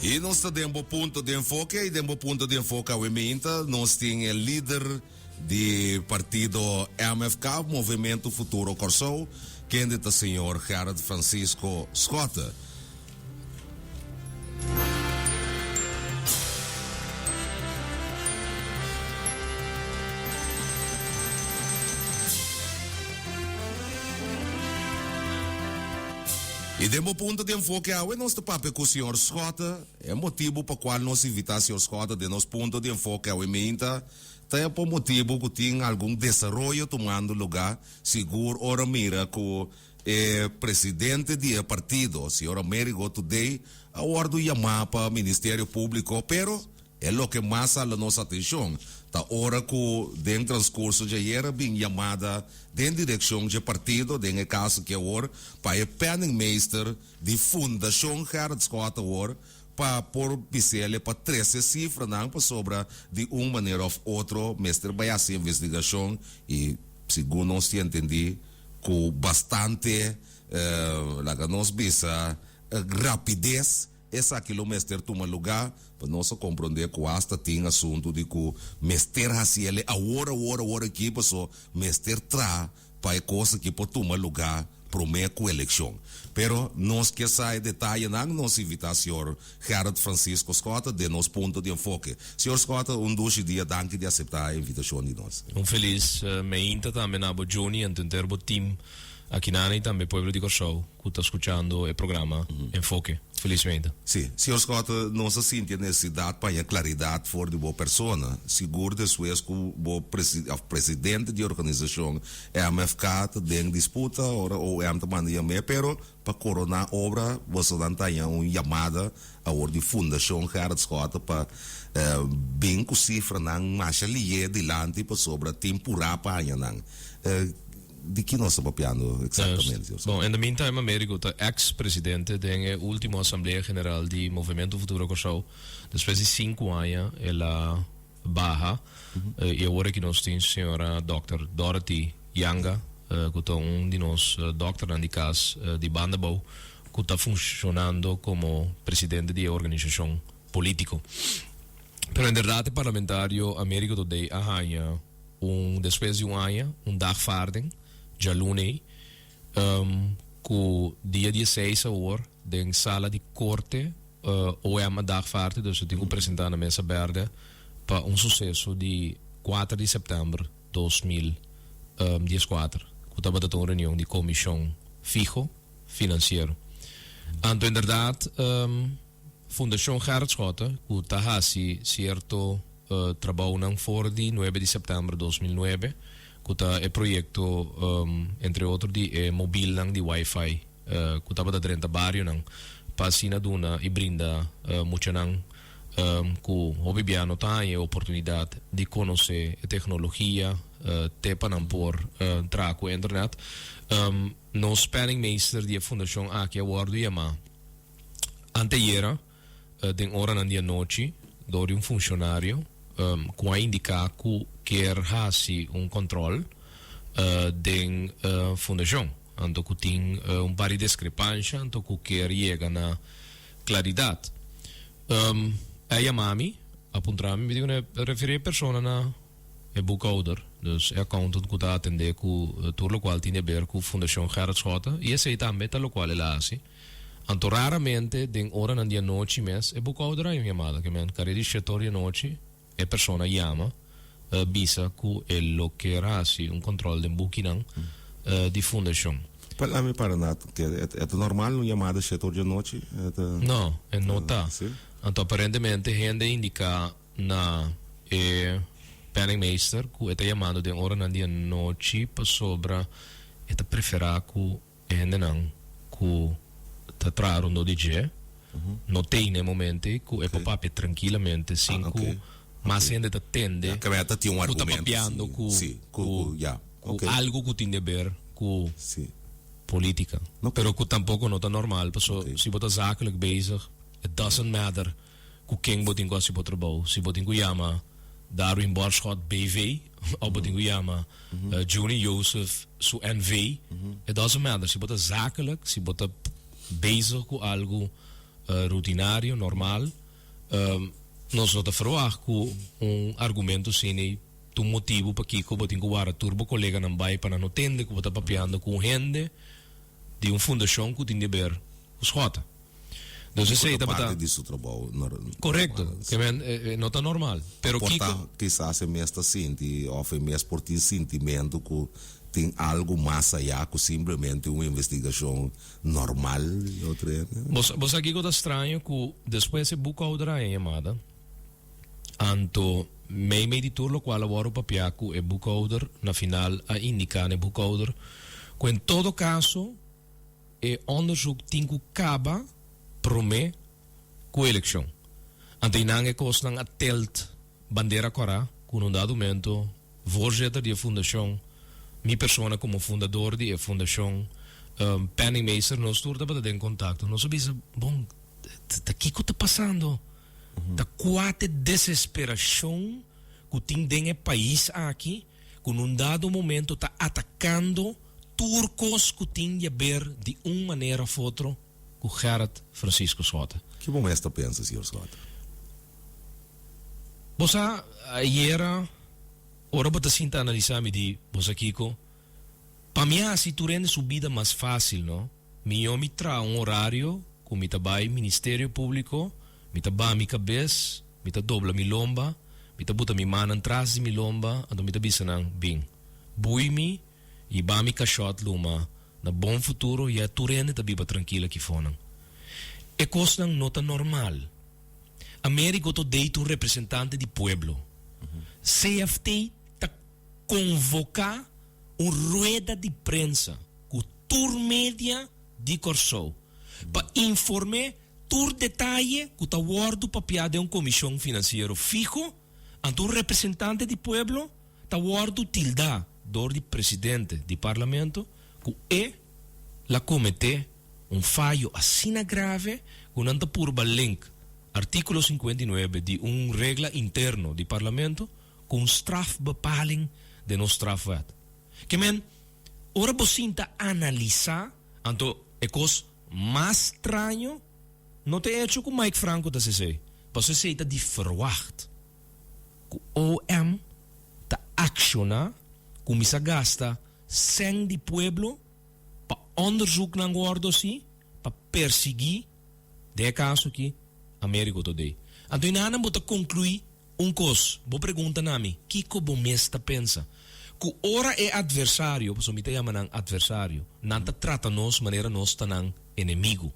I nos ta den bo punto di enfoke i den bo punto di enfoke awe meinta nos tin e lider di partido MFK, Movementu Futuro Kòrsou, kende ta señor Gerrit Francisco Schotte. I den bo punto di enfoke awe nos ta papia ku señor Schotte. E motibu pa kual nos invitá señor Schotte den nos punto di enfoke awe meinta ta e por motibu ku tin algun desaroyo tumando lugá, sigur ora mira ku e presidente di e partido, señor Amerigo Today, a wòrdu yamá pa Ministerio Públiko, pero e loke mas hala nos atenshon ta ora ku den transkurso djayer a bin yamada den direkshon dje partido, den e kaso aki awor pa e penningmeester di Fundashon Gerrit Schotte awor, pa por bis'ele pa trese sifranan pasobra di un manera òf otro mester bai hasi investigashon i segun nos tin entendí ku bastante laga nos bisa rapides esaki lo mester tuma lugá pa nos a komprondé ku asta tin asuntu di ku mester hasi ele awor awor awor aki paso mester traha pa e kos aki por tuma lugá promé ku elekshon. Pero nos ke sa e detayenan, nos invitá señor Gerrit Francisco Schotte den nos Punto di Enfoke. Señor Schotte, un dushi dia, danki di aseptá e invitashon di nos. Un felis meinta tambe na bo Juni en henter bo team akinana y tambe pueblo di Kòrsou ku ta skuchando e programa Enfoke. Felis meinta. Sí, señor Schotte, nos a sinti e nesesidat pa haña klaridat for di bo persona, sigur despues ku bo òf presidente di organisashon MFK ta den disputa, ora OM ta manda yam'é, pero pa koroná obra bosonan ta haña un yamada awor di Fundashon Gerrit Schotte pa bin ku sifranan masha lié dilanti pasobra tin purá pa haña nan. Di ki nos ta papiando exactamente, señor Bon, in the meantime Amerigo ta ex presidente den e ultimo Asamblea General di Movemento Futuro Kòrsou. Despues di sinku aña el a baha y awor aki nos tin señora Dòkter Dorothy Janga ku ta un di nos dòkternan di kas di Bandabou ku ta funshonando komo presidente di e organisashon polítiko. Pero inderdat e parlamentario Amerigo Todey a haña Un despues di un aña, un dagvaarding, djaluna ei, ku dia dieseis awor den sala di korte OM a dagvaarde, dus e tin ku presentá na mesa bèrdè pa un suseso di kuater di sèptèmber 2014, ku tabata ta un reunion di komishon fiho finansiero. Anto inderdat Fundashon Gerrit Schotte ku ta hasi sierto trabounan for di nuebe di sèptèmber 2009 ku ta e proyekto entre otro di e mobilnan di wifi ku tabata drenta barionan pa asina duna i brinda muchanan ku hopi bia no ta haña e oportunidat di konosé e teknologia te pa nan por traha ku internet. Nos penningmeester di e fundashon aki a wòrdu yamá Anteyera, den oranan di anochi, dor di un funshonario ku a indiká ku kier hasi un kòntròl den fundashon, anto ku tin un par di deskrepansha, anto ku kier yega na klaridat. E a yama mi, a puntra mi, mi di kuné, referí e persona na. E boekhouder, dus e accountant cu ta atende cu tur locual tin di haber cu Fundacion Gerrit Schotte y esey tambe ta locual el a haci. Anto raramente den oranan di anochi mes e boekhouder hay un yamada ke men kare di shetor di anochi e persona yama bisa cu e lo kier haci un control den bukinan di fundacion. Pa lami para na e ta normal un yamada shetor di anochi? No, e no ta. Anto aparentemente hende indica. Na e penningmeester ku e ta yamando den oranan di anochi pasobra e ta preferá ku e hendenan ku ta traha rondó di dje no tei na e momento ei ku e por papia trankilamente sin ku mas hende ta tende ku ta papiando ku ku algu ku tin deber ku politika. Pero ku tampoko no ta normal paso si bo ta zakelijk bezig it doesn't matter. Ku ken bo tin ku hasi bo trabou? Si bo tin ku yama Darwin Borschot BV of bo tin ku yama Juni Joseph su NV, it doesn't matter. Si bo ta zakelijk, si bo ta bezig ku algu. rutinario, normal. Nos no ta ferwagt ku un argumento asina ei ta un motibu pakiko bo tin ku wara tur bo koleganan bai pa nan no tende ku bo ta papiando ku un hende di un fundashon ku tin deber ku Schotte. Dus esei tabata. Parte di su trabou normal. Korekto, ke men e no ta normal. Pero Por kiko. ta kisas e mes ta sinti òf e mes por tin sintimentu ku tin algu mas ayá ku simplemente un investigashon normal y otro hende. Bo sa bo sa kiko ta straño ku despues e boekhouder a haña yamada anto mei mei di tur lokual a wòrdu papiá ku e boekhouder na final a indiká na e boekhouder ku en todo kaso E onderzoek tin ku kaba promé ku elekshon. Anto einan e kosnan a telt bandera kòrá ku na un dado momento voorzitter di e fundashon, mi persona komo fundador di e fundashon, penningmeester, nos tur tabata den kontakto. Nos a bisa, bon, ta kiko ta pasando? Ta kua ta e desesperashon ku tin den e pais aki ku na un dado momento ta atakando Tur kos ku tin di aber di un manera of otro ku Gerrit Francisco Schotte. Ki bo mes ta pensa, señor Schotte? Bo sa, ayera ora bo ta sinta analisá mi di, bo sa kiko? Pa mi hasi tur hende su bida mas fásil, no? Mihó mi traha un orario ku mi ta bai Ministerio Públiko, mi ta baha mi kabes, mi ta dobla mi lomba, mi ta buta mi mannan tras di mi lomba, anto mi ta bisa nan, Bin, bui mi I ba mi kashòt luma na bon futuro ya tur hende ta biba trankil aki fonan. E kosnan no ta normal. Amerigo to date un representante di pueblo. CFT ta konvoká un rueda di prensa ku tur media di Kòrsou pa inform'é tur detaye ku ta wòrdu papiá den un komishon finansiero fiho anto un representante di pueblo ta wòrdu tildá dor di presidente di parlamento ku e la kometé un fayo asina grave ku nan ta purba link artíkulo 59 di un regla interno di parlamento ku un strafbepaling den nos strafwet. Ke men, ora bo sinta analisá, anto e kos mas straño no ta e echo ku Mike Franco ta sesei, pasobra esei ta di ferwagt. Ku OM ta akshoná, kuminsá gasta sèn di pueblo pa ònderzoeknan wòrdu hasi pa persiguí, den e kaso aki, Amerigo Thodé. Anto enanan bo ta konkluí un kos, bo pregunta na mi, kiko bo mes ta pensa? Ku ora e atversario, pasobra mi ta yama nan atversario, nan ta trata nos manera nos ta nan enemigu.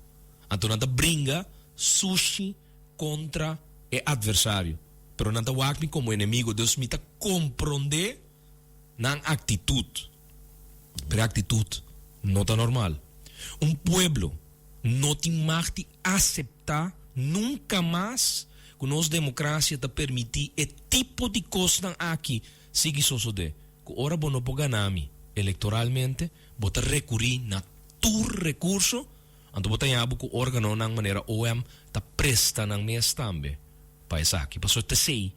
Anto nan ta bringa sushi kontra e atversario, pero nan ta wak mi komo enemigo, dus mi ta komprondé nan aktitut. Pero e aktitut no ta normal. Un pueblo no tin mag di aseptá nunka mas ku nos demokrasia ta permití e tipo di kosnan aki sigui sosodé, ku ora bo no por gana mi elektoralmente, bo ta rekurí na tur rekurso. Anto bo ta haña bo ku órganonan manera OM ta presta nan mes tambe pa esaki. Pasobra t'esei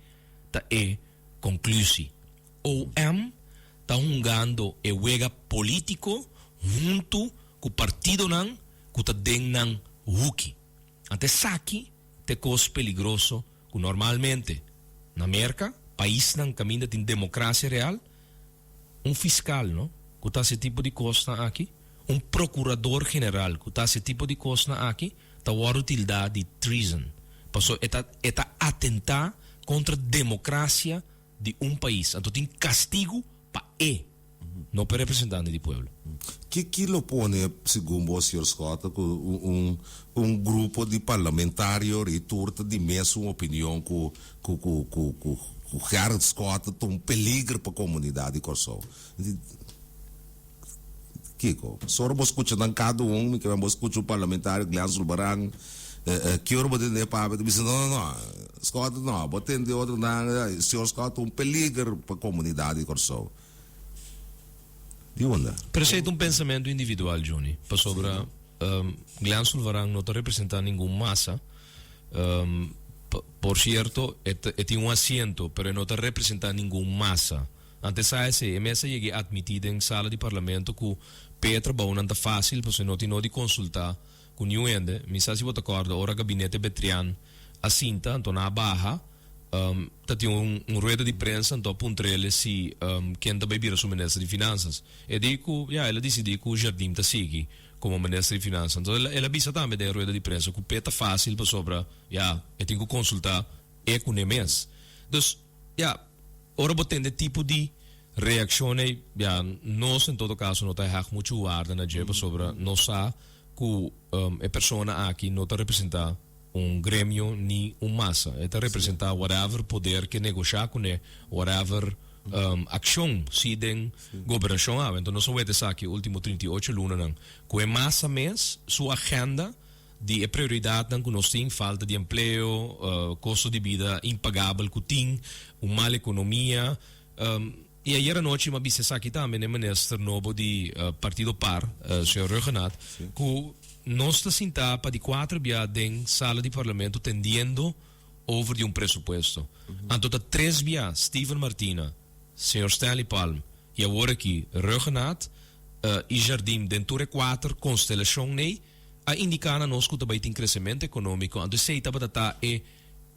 ta e konklusi. OM ta hungando e wega polítiko huntu ku partidonan ku ta den nan huki. Anto esaki ta e kos peligroso ku normalmente na Merka, paisnan kaminda tin demokrasia real, Un fiskal, no, ku ta hasi e tipo di kosnan aki, un prokurador general ku ta hasi e tipo di kosnan aki, ta wòrdu tildá di treason, pasobra e ta e ta atentá kontra demokrasia di un pais. Anto tin kastigu pa e, no pa e representante di pueblo. Ki ki lo pone, segun bo, señor Schotte, ku un un grupo di parlamentario i tur ta di mesun opinion ku ku ku ku ku ku Gerrit Schotte ta un peliger pa komunidat di Kòrsou? Kiko? Sora bo skucha nan kada un, mi ke men bo skucha un parlamentario Glenn Sulbaran, ki ora bo tende e papia ta bisa no no no, Schotte no, bo tende otronan, señor Schotte ta un peliger pa komunidat di Kòrsou. Di unda? Pero esei ta un pensamentu individual, Johnny, pasobra Glenn Sulvaran no ta representá ningun masa. Por sierto, e tin un asiento, pero e no ta representá ningun masa. Antes a esei, e mes a yega e atmití den sala di parlamento ku p'e trabounan ta fásil pasobra e no tin no di konsultá. ku niun hende. Mi sa si bo ta kòrda ora gabinete Betrian a sinta, anto nan a baha, ta tin un rueda di prensa, anto a puntr'el si ken ta bai bira su minister di Finansas. E di ku ya, el a disidí ku Jardim ta sigui komo minister di Finansas. Anto el a bisa tambe den e rueda di prensa ku p'e ta fásil pasobra ya e tin ku konsultá e ku n'e mes. Dus ya, ora bo tende tipo di reakshon ei, ya, nos en todo kaso no ta hèg muchu warda na dje pasobra nos sa ku e persona aki no ta representá un gremio ni un masa. E ta representá whatever poder ke negoshá kuné, whatever akshon si den gobernashon awe. Enton nos a weta esaki e último 38 lunanan ku e masa mes su agenda di e prioridatnan ku nos tin, falta di empleo, kosto di bida impagabel ku tin, un mal ekonomia. I ayer anochi mi a bisa esaki tambe na e minister nobo di Partido par, señor Rhuggenaath, ku nos ta sintá pa di kuater bia den sala di parlamento tendiendo over di un presupuesto. Anto ta tres bia Steven Martina, señor Stanley Palm i awor aki Rhuggenaath i Jardim den tur e kuater konstelashon nei a indiká na nos ku ta bai tin kresementu ekonómiko, anto esei tabata ta e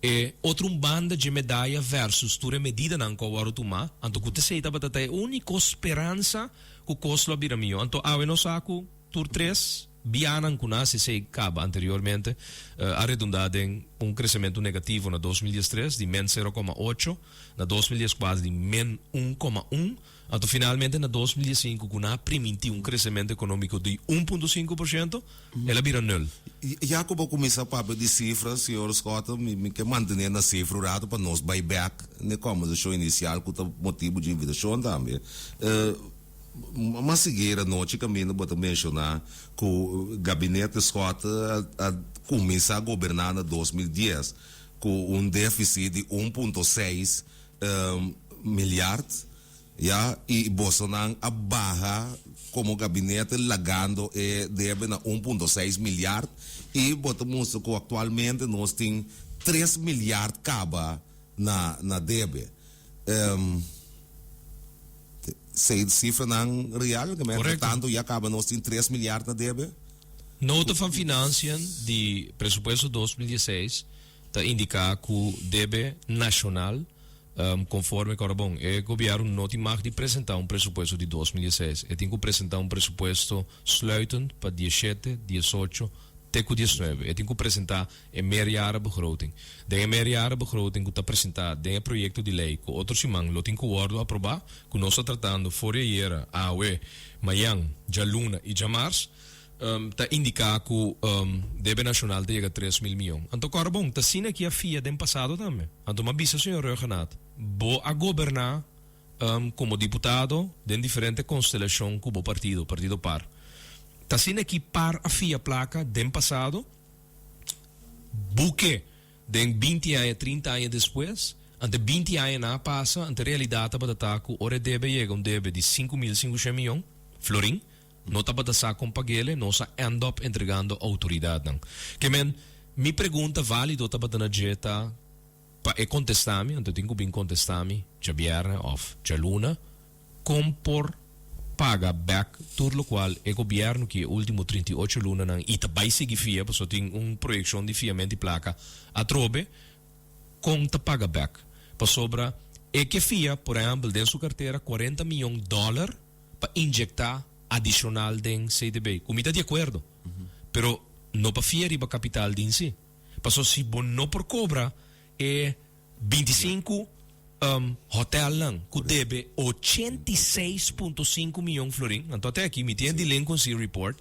e otro un banda dje medaya versus tur e medidanan ku a wòrdu tumá, anto ku t'esei tabata ta e úniko speransa ku kos lo a bira mihó. Anto awe nos sa ku tur tres bianan ku nan hasi esei kaba anteriormente a redundá den un kresementu negativo na 2013 di men 0,8, na 2014 di men 1,1, Anto finalmente na 2015 ku nan a primintí un kresementu ekonómiko di 1,5%, el a bira nul. Ya ku bo kuminsá papia di sifra, señor Schotte, mi mi ke mantené na sifra un ratu pa nos bai bèk n'e kòmbersashon inisial ku ta motibu dje invitashon tambe. Mas sigui anochi kaminda bo ta menshoná ku gabinete Schotte a kuminsá goberná na 2010 ku un défisit di 1,6 milyard, ya, i bosonan a baha komo gabinete lagando e debe na 1,6 milyard i bo ta mustra ku aktualmente nos tin 3 milyard kaba na na debe. Esei sifranan real? Ke men tantu ya kaba nos tin 3 milyard na debe? Nota van Financiën di presupuesto 2016 ta indiká ku debe nashonal konforme ku ora bon e gobièrnu no tin mag di presentá un presupuesto di 2016, e tin ku presentá un presupuesto sluitend pa 17, 18 te ku 19. E tin ku presentá e meerjarenbegroting. Den e meerjarenbegroting ku ta presentá den e proyekto di lei ku otro siman lo tin ku wòrdu aprobá, ku nos ta tratando for di ayera, awe, mañan, djaluna i djamars, ta indiká ku debe nashonal ta yega 3000 mion. Anto kòrda bon, ta asina ki a fia den pasado tambe. Anto m'a bisa señor Rhuggenaath, bo a goberná komo diputado den diferente konstelashon ku bo partido, Partido par. Ta asina ki par a fia plaka den pasado, buke den 20 aña, 30 aña despues, ante 20 añanan a pasa, ante realidat tabata ta ku ora e debe yega un debe di 5500 mion florin, No tabata sa kon pag'ele, nos a end up entregando outoridatnan. Ke men, mi pregunta válido tabata na dje ta pa e kontestá mi, anto tin ku bin kontestá mi djabièrnè òf djaluna, kon por paga bèk tur lokual e gobièrnu ki e último 38 lunanan i ta bai sigui fia, pasobra tin un proyekshon di fiament di plaka atrobe, kon ta paga bèk. Pasobra e ke fia, por ehèmpel, den su kartera 40 mion dòler, pa inyecta adicional den CDB, cu mi ta di acuerdo, pero no pa fia riba capital di insi. Paso si bo no por cobra e 25 hotelnan cu debe 86,5 miyon florin, anto ate aki mi tin e delinquency report,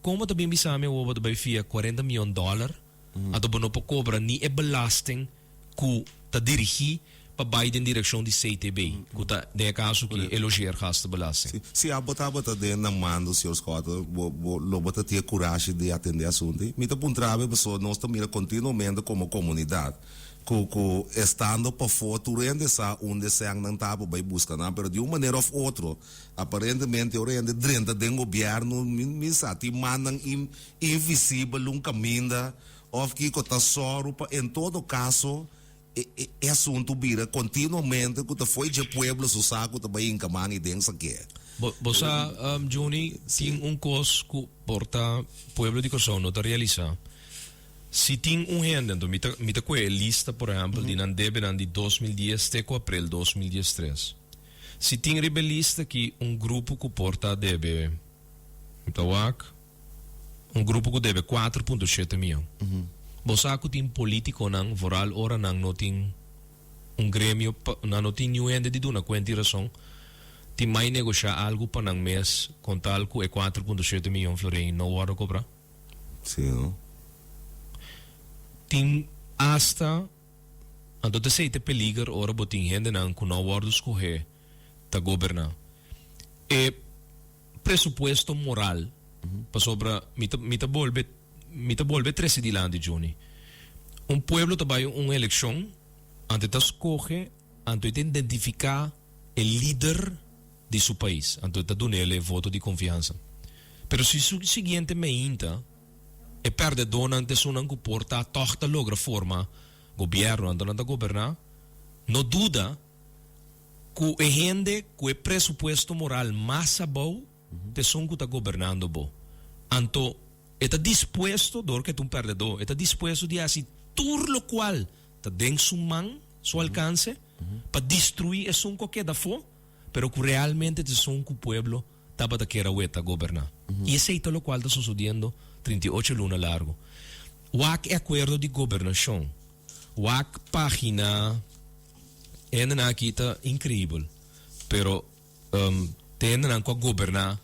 con bo ta bin bisa mi awor bo ta bay fia 40 miyon dollar, anto bo no por cobra ni e belasting ku ta dirigí pa bai den direkshon di CTB, ku ta den e kaso ki e logeergastenbelasting. Si, si abo tabata den nan mando, señor Schotte, bo, bo lo bo ta tin e kurashi di atendé asuntu ei? Mi ta puntra bo pasobra nos ta mira kontinuamente komo komunidat ku, ku estando pafó tur hende sa unda e sènnan ta pa bai buska nan, pero di un manera òf otro, aparentemente ora hende drenta den gobièrnu, mi, mi sa, tin mannan in, invisibel un kaminda Of kiko ta sòru pa en todo kaso E e asuntu bira kontinuamente ku ta fo'i dje pueblo su sa ku ta bai hinka man i den sak'é. Bo bo sa, Juni, tin un kos ku por ta pueblo di Kòrsou no ta realisá. Si tin un hende, anto mi ta mi ta kohe e lista por ehèmpel di nan debenan di 2010 te ku aprel 2013. Si tin riba e lista aki un grupo ku por ta debe, mi ta wak, Un grupo ku debe 4.7 mion. Bo sa ku tin politikonan, vooral ora nan no tin un gremio pa, nan no tin niun hende di duna kuenta i rason, tin mai negoshá algu pa nan mes kon tal ku e 4.7 mion florin no wòrdu kobrá. Sí, no? Tin asta, anto ta esei ta e peliger ora bo tin hendenan ku no a wòrdu skohé ta goberná. E. Presupuesto moral, pasobra mi ta mi ta bolbe mi ta bolbe trece dilanti Juni. Un pueblo ta bay un eleccion anto e ta scoge anto e ta identifica e lider di su pais anto e ta dunele e voto di confiansa. Pero si su siguiente meinta e perdedonan ta esunnan cu por ta toch ta logra forma gobierno anto nan ta goberna, no duda Ku e hende ku e presupuesto moral mas abou ta esun ku ta gobernando bo. Anto e ta dispuesto, dor ku e ta un pèrdedó, e ta dispuesto di hasi tur lokual ta den su man, su alkanse, pa destruí esun ku a keda afó, pero ku realmente ta esun ku pueblo tabata kier a weta goberná. I esei ta lokual ta sosodiendo 38 luna largu. Wak e akuerdo di gobernashon. Wak pagina E hendenan aki ta increibel, pero te hendenan cu a goberna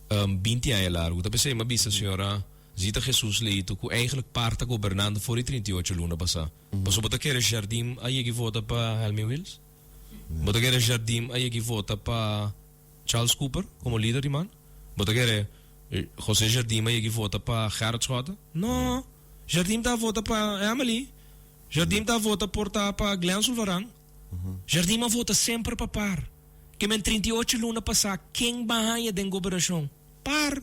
20 aña largo. Ta pesey mi a bisa señora Zita Jesus Leito cu eigenlijk par ta gobernando for di 38 luna pasa. Pasobra bo ta kere Jardim a yegi vota pa Helmin Wiels? Bo ta kere Jardim a yegi vota pa Charles Cooper como lider di man? Bo ta kere José Jardim a yegi vota pa Gerrit Schotte? No! Jardim ta vota pa Emily. Jardim ta vota por ta pa Glenn Sulvaran. Jardim a vota semper pa par. Ke men 38 luna pasá ken ba haña den gobernashon? Par.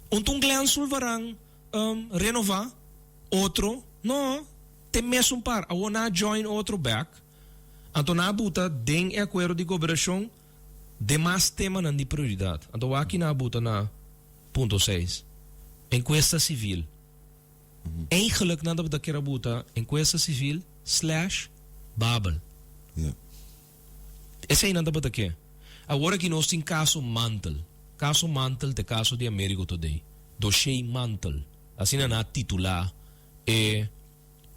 Un ta un Glenn Sulvaran renová, otro no. Te mesun par. Awor nan a join otro bek. Anto nan a buta den e akuerdo di gobernashon demas temanan di prioridat. Anto wak nan a buta na punto seis. Enkuesta sivil. Eigenlijk nan tabata kier a buta encuesta civil slash Babel. Esey nan tabata ke. Awor aki nos tin caso Mantel. Caso Mantel ta e caso di Amerigo Thodé. Dossier Mantel. Asina nan a titula e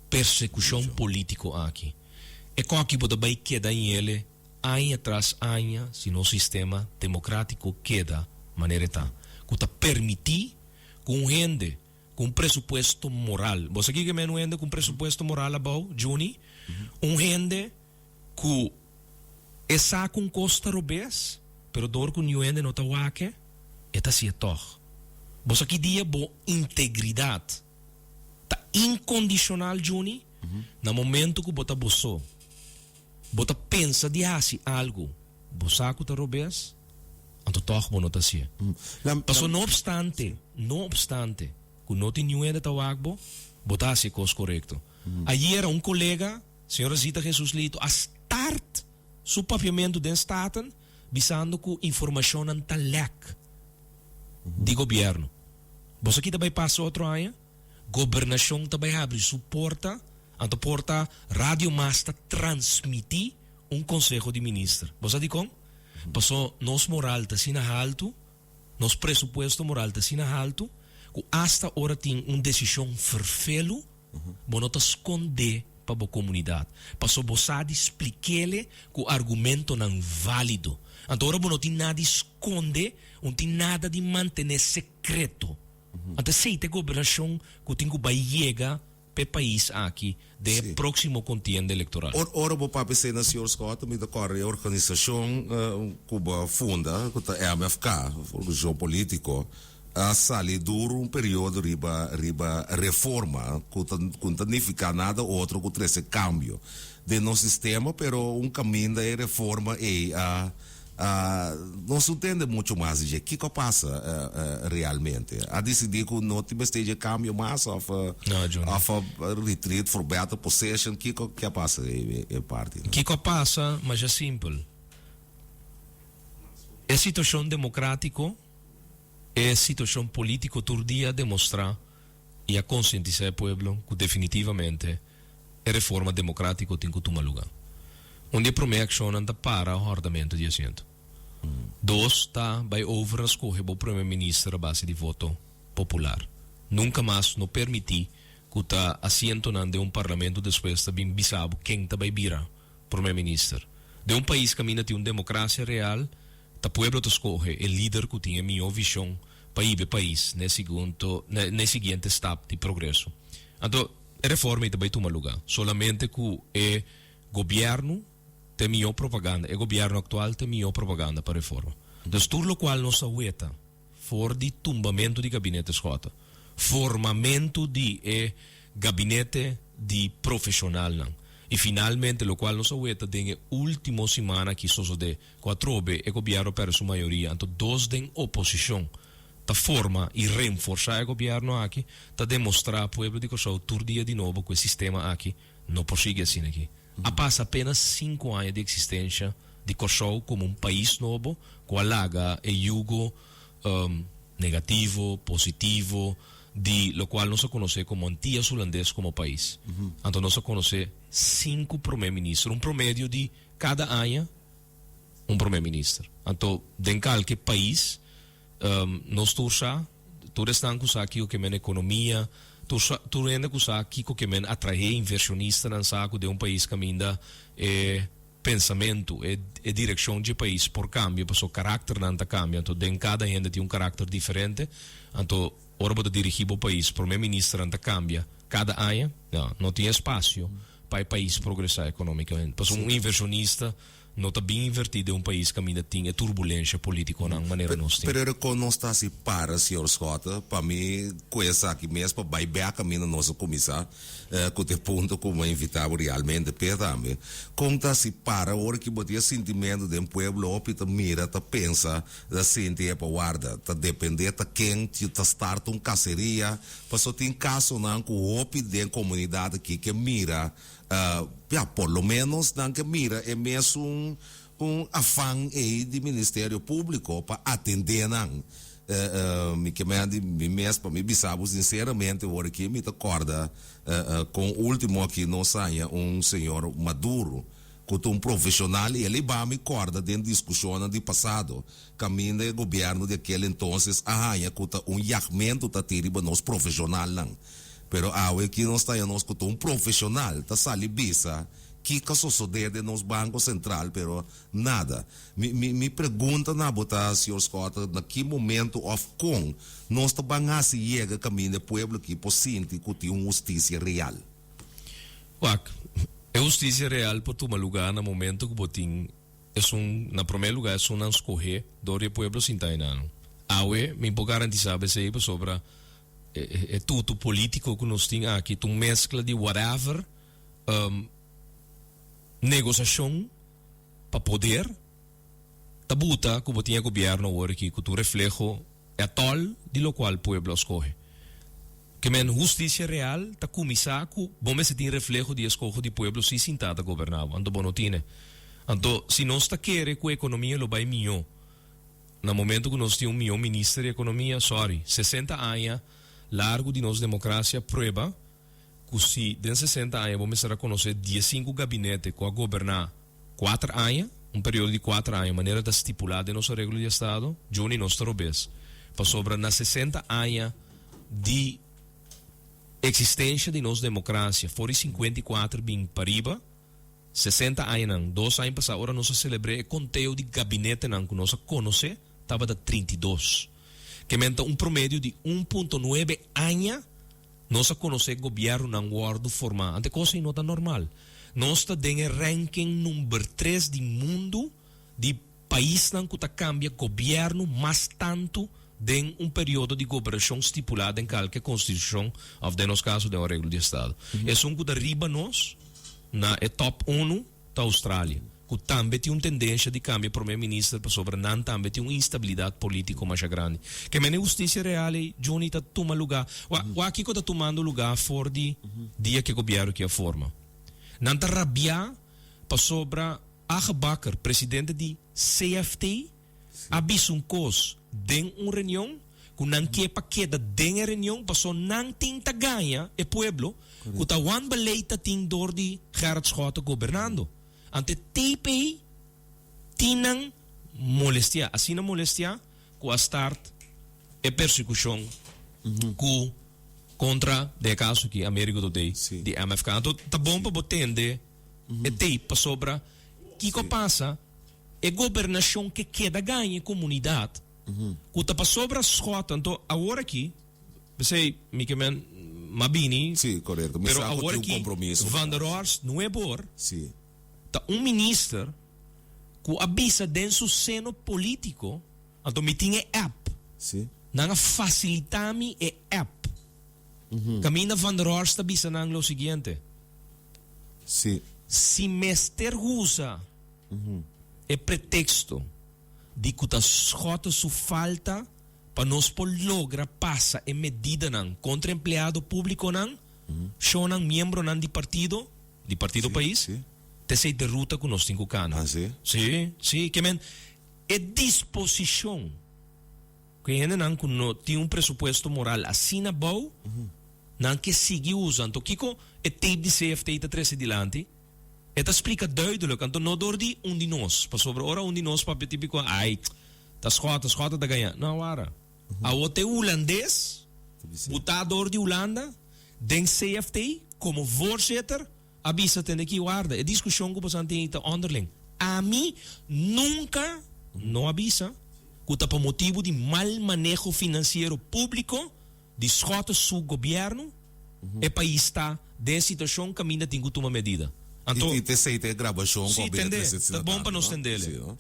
persecucion politico aki. E koki bo ta bay keda inhele aña tras aña si nos sistema democratico keda manera e ta. Cu ta permiti cu un hende Ku un presupuesto moral. Bo sa kiko men un hende ku un presupuesto moral abou, Juni? Un hende ku e sa ku un kos ta robes, pero dor ku niun hende no ta wak e, e ta hasié tòg. Bo sa ki dia bo integridat ta inkondishonal, Juni? Na momento ku bo ta bo so, bo ta pensa di hasi algu. Bo sa ku ta robes, anto tòg bo no ta hasié. Pasobra no opstante, no opstante ku no tin niun hende ta wak bo, bo ta hasi e kos korekto. Ayera un kolega, señora Zita Jesus Leito, a start su papiamentu den Staten bisando ku informashonnan ta lèk di gobièrnu. Bo sa ki ta bai pasa otro aña? Gobernashon ta bai habri su porta, anto porta Radio Mas ta transmití Un konseho di minister. Bo sa dikon? Paso nos moral ta asina haltu, nos presupuesto moral ta asina haltu, ku asta ora tin un desishon ferfelu, bo no ta skondé pa bo komunidat. Paso bo sa di splik'ele ku argumentonan válido. Anto ora bo no tin nada di skonde, un tin nada di mantené sekreto. Anto esei ta e gobernashon ku tin ku bai yega p'e pais aki den e próksimo kontienda elektoral. Ora ora bo papia esei na señor Schotte, mi ta kòrda e organisashon ku bo a funda, ku ta MFK, Organisashon Polítiko, a sali duru un periodo riba riba reforma ku ta ku no ta nifiká nada otro ku trese kambio den nos sistema, pero un kaminda e reforma ei a. Nos no tende mucho mas di dje. Kiko a pasa realmente? A disidí ku no tin mester dje kambio mas òf òf a retreat for better position? Kiko ke a pasa e parti? Kiko a pasa masha simpel. E situashon demokratiko, e situashon politiko tur dia a demostrá i a konsientisá e pueblo ku definitivamente e reforma demokratiko tin ku tuma lugá. Un di e promé akshonnan ta para hòrdamentu di asiento. Dos ta bai over na skohe bo prome minister a base di voto popular. Nunka mas no permití ku ta asientonan den un parlamento despues ta bin bisa bo ken ta bai bira prome minister. Den un pais kaminda tin un demokrasia real ta pueblo ta skohe e lider ku tin e mihó vishon pa hiba e pais na e siguiente stap di progreso. Anto e reforma ei ta bai tuma lugá solamente ku e gobièrnu ta e mihó propaganda, e gobièrnu aktual ta e mihó propaganda pa reforma. Dus tur lokual nos a weta for di tumbamentu di gabinete Schotte, formamentu di e gabinete di profeshonalnan i finalmente lokual nos a weta den e último siman aki sosodé ku atrobe e gobièrnu a pèrdè su mayoria, anto dos den oposishon ta forma i renforsá e gobièrnu aki, ta demostrá pueblo di Kòrsou tur dia di nobo ku e sistema aki no por sigui asina aki. A pasa apenas sinku aña di eksistensha di Kòrsou komo un pais nobo ku a laga e yugo negativo, positivo, di lokual nos a konosé komo Antias Hulandes komo pais. Anto nos a konosé sinku promé minister, un promedio di kada aña un promé minister. Anto den kalke pais nos tur sa, tur esnan ku sa kiko ke men ekonomia, tur sa, tur hende ku sa kiko ke men atraé inversionistanan sa ku den un pais kaminda e pensamentu, e e direkshon dje pais por kambia paso karakternan ta kambia. Anto den kada hende tin un karakter diferente. Anto ora bo ta dirigí bo pais promé ministernan ta kambia kada aña. No, no tin espasio pa e pais progresá ekonómikamente. Pasobra un invershonista no ta bin invertí den un pais kaminda tin e turbulensha polítikonan manera nos tin. Pero e kon nos ta hasi para, señor Schotte, pa mi ku esaki mes pa bai bèk kaminda nos a kuminsá, ku ta e punto ku mi a invitá bo realmente p'e tambe. Kon ta hasi para ora ki bo tin e sintimentu den pueblo hopi ta mira, ta pensa, ta sinti e pa warda, ta dependé ta ken ta start un kaseria, Pasobra tin kasonan ku hopi den komunidat aki ke mira, ya, por lo ménos nan ke mira e mesun un afan ei di Ministerio Públiko pa atendé nan. Mi ke mea di mi mes pa mi bisa bo sinseramente awor aki mi ta kòrda kon último aki nos haña un señor Maduro ku ta un profeshonal i el a iba mi kòrda den diskushonnan di pasado kaminda e gobièrnu di akel entonces a haña ku ta un yagmentu ta tin riba nos profeshonalnan. Pero awe aki nos ta haña nos ku ta un profeshonal ta sali bisa kiko a sosodé den nos Banko Sentral pero nada. Mi mi mi pregunta na bo ta, señor Schotte, na ki momento òf kon nos ta ban hasi yega kaminda e pueblo aki por sinti ku tin un hustisia real? Wak, e hustisia real por tuma lugá na momento ku bo tin esun, na promé lugá esunnan skohé dor di e pueblo sinta einan. Awe mi por garantisá bo esei pasobra e tutu polítiko ku nos tin aki ta un meskla di whatever, negosiashon pa poder ta buta ku bo tin e gobièrnu awor aki ku ta un refleho E atòl di lokual pueblo a skohe. Ke men hustisia real ta kuminsá ku bo mester tin refleho di eskoho di pueblo si sintá ta goberná bo, anto bo no tine. Anto si nos ta kere ku ekonomia lo bai mihó na momento ku nos tin un mihó minister di ekonomia, sorry, 60 aña largu di nos demokrasia prueba ku si den 60 aña bo mester a konosé diesinku gabinete ku a goberná Kuater aña, un periodo di kuater aña, manera ta stipulá den nos areglo di estado, Juni nos ta robes. Pasobra na 60 aña di eksistensha di nos demokrasia, for di 54 bin pariba, 60 añanan, dos aña pasá ora nos a selebr'é e konteo di gabinetenan ku nos a konosé tabata 32. Ke men ta un promedio di un punto nuebe aña Nos a konosé gobièrnunan wòrdu formá. Ante kos ei no ta normal. Nos ta den e ranking number tres di mundu di paisnan ku ta kambia gobièrnu mas tantu den un periodo di gobernashon stipulá den kalke konstitushon òf den nos kaso den un areglo di estado. Esun ku ta riba nos na e tòp unu ta Australia. ku tambe tin un tendensia di kambia prome minister pasobra nan tambe tin un instabilidat polítiko masha grandi. Ke mene hustisia real ei, Johnny, ta tuma lugá. Wak, wak kiko ta tumando lugá for di dia ku e gobièrnu aki a forma. Nan ta rabiá pasobra Age Bakker, presidente di CFT, a bisa un kos den un reunion ku nan ke pa keda den e reunion paso nan tin ta gaña e pueblo ku ta wanbeleid ta tin dor di Gerrit Schotte gobernando. Anto e tape ei tin nan molestia, asina molestia ku a start e persekushon ku kontra den e kaso aki Amerigo Dodé di MFK. Anto ta bon pa bo tende e tape pasobra kiko a pasa? E gobernashon ke keda gaña e komunidat ku ta pasobra Schotten anto awor aki p'esei mi ke men m'a bini Sí, korekto. Mi pero sa ku awor tin un aki kompromiso. Van der Horst Nuebor Sí. ta un minister ku a bisa den su seno politiko anto mi tin e app Sí. nan a fasilita mi e app kaminda Van der Horst ta bisa nan lo siguiente Sí. si mester usa E pretexto di cu ta Schotte su falta pa nos por logra pasa e medidanan contra empleado publiconan, shownan miembronan di partido, di Partido Pais, ta esey de ruta cu nos tin cu cana. Sí, sí, ke men e disposicion cu e hendenan cu no tin un presupuesto moral asina abou, nan ke sigui usa. Anto kico e tape di CFT ta trece dilanti? E ta splika duidelijk, anto no dor di un di nos, pasobra ora un di nos papia tipiko, ai, ta Schotte, Schotte ta gaña. No, wara. Awo te Hulandes, butá dor di Hulanda, den CFT, komo voorzitter, a bisa tende ki warda, e diskushon ku boso tin ei ta onderling. Ami nunka no a bisa ku ta pa motibu di mal maneho finansiero públiko, Di Schotte su gobierno, e pais ta den e situacion caminda tin cu tuma medida. Anto. I t'esey ta e grabacion cu Sí, a bira tende. trece Ta bon pa nos tendele. Sí, no?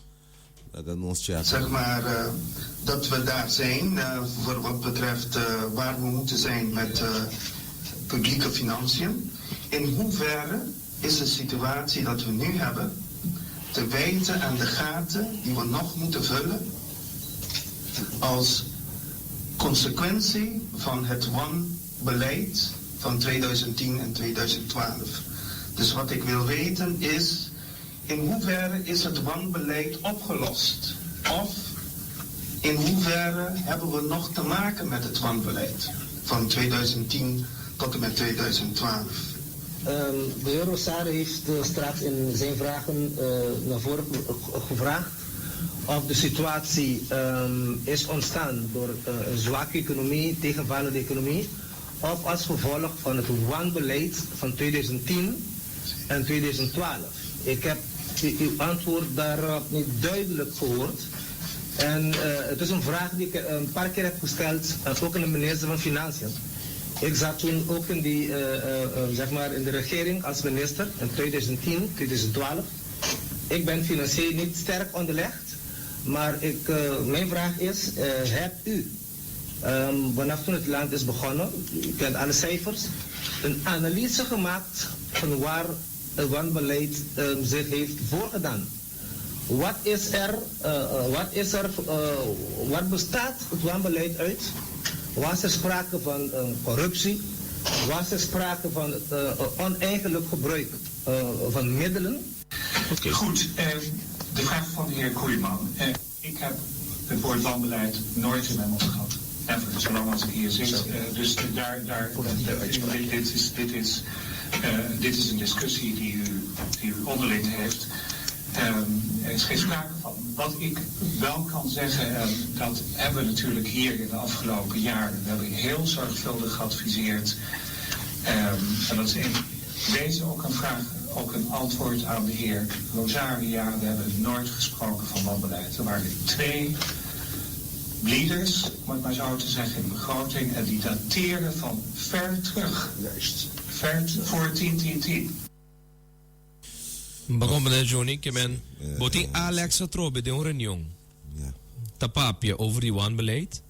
Laga nos check. Zeg maar dat we daar zijn voor wat betreft waar we moeten zijn met publieke financiën. In hoeverre is de situatie dat we nu hebben te wijten aan de gaten die we nog moeten vullen als consequentie van het wanbeleid van 2010 en 2012. Dus wat ik wil weten is, in hoeverre is het wanbeleid opgelost? Of in hoeverre hebben we nog te maken met het wanbeleid van 2010 tot en met 2012? De heer Rosario heeft straks in zijn vragen naar voren gevraagd of de situatie is ontstaan door een zwakke economie, tegenvallende economie, of als gevolg van het wanbeleid van 2010 en 2012. Ik heb uw antwoord daarop niet duidelijk gehoord. En het is een vraag die ik een paar keer heb gesteld, ook aan de minister van Financiën. Ik zat toen ook in, die, zeg maar in de regering als minister in 2010, 2012. Ik ben financieel niet sterk onderlegd, maar ik, mijn vraag is, hebt u vanaf toen het land is begonnen, u kent alle cijfers, een analyse gemaakt van waar het wanbeleid zich heeft voorgedaan? Wat is er, wat is er, waar bestaat het wanbeleid uit? Was er sprake van corruptie? Was er sprake van oneigenlijk gebruik van middelen? Okay. Goed, de vraag van de heer Koeiman. Ik heb het woord wanbeleid nooit in mijn mond gehad. Ever, zolang als ik hier zit. Dus daar, daar, dit, is, dit, is, dit is een discussie die u onderling heeft. Er is geen sprake van. Wat ik wel kan zeggen, en dat hebben we natuurlijk hier in de afgelopen jaren, we hebben heel zorgvuldig geadviseerd. En dat is in wezen ook een vraag, ook een antwoord aan de heer Rosaria. We hebben nooit gesproken van wanbeleid. Er waren twee bleeders, om het maar zo te zeggen, in de begroting. En die dateren van ver terug. Juist. Ver voor 10-10-10. Bo comprende Johnny ke men bo tin Alex atrobe den un reunion ta papia over di wanbeleid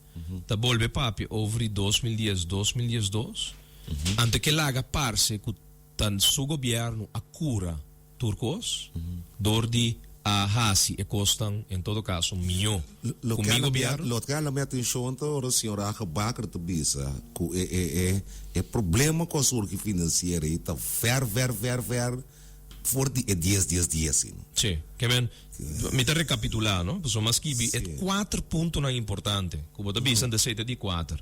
ta bolbe papia over di 2010 2012 anto ke laga parce ku ta su gobierno a cura. tur kos dor di a hasi e kosnan en todo kaso mihó ku mi gobièrnu. Loke a hala mi atenshon ta ora señor Hagebakker ta bisa ku e e e e problema ku a surgi finansiero ei ta ver ver ver ver for di e dies dies dies ei. Sí, ke men mi ta rekapitulá no, pasobra mi a skibi e kuater puntonan importante ku bo ta bisa esei ta di kuater.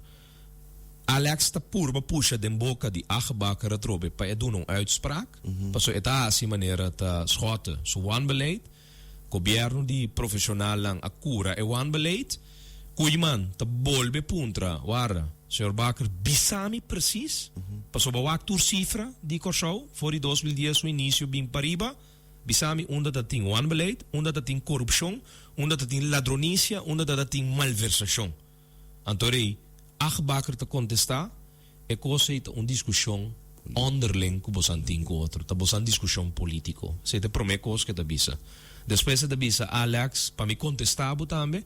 Alex ta purba pusha den boka di Hagebakker atrobe pa e duna un uitspraak, pasobra e ta hasi manera ta Schotte su wanbeleid. Gobierno di profesionalnan a cura e wanbeleid. Koeiman ta bolbe puntra, Warda, señor Bakker, bisa mi precies, pasobra wak tur cifra di Corsou for di 2010 su inicio bin pariba, bisa mi unda ta tin wanbeleid, unda ta tin corupcion, unda ta tin ladronicia, unda ta tin malversacion. Anto rei Agbaker ta kontestá, E kos ei ta un diskushon onderling ku bosan tin ku otro. Ta bosan diskushon polítiko. Esei ta e promé kos ku e ta bisa. Despues e ta bisa, Alex, pa mi kontestá bo tambe,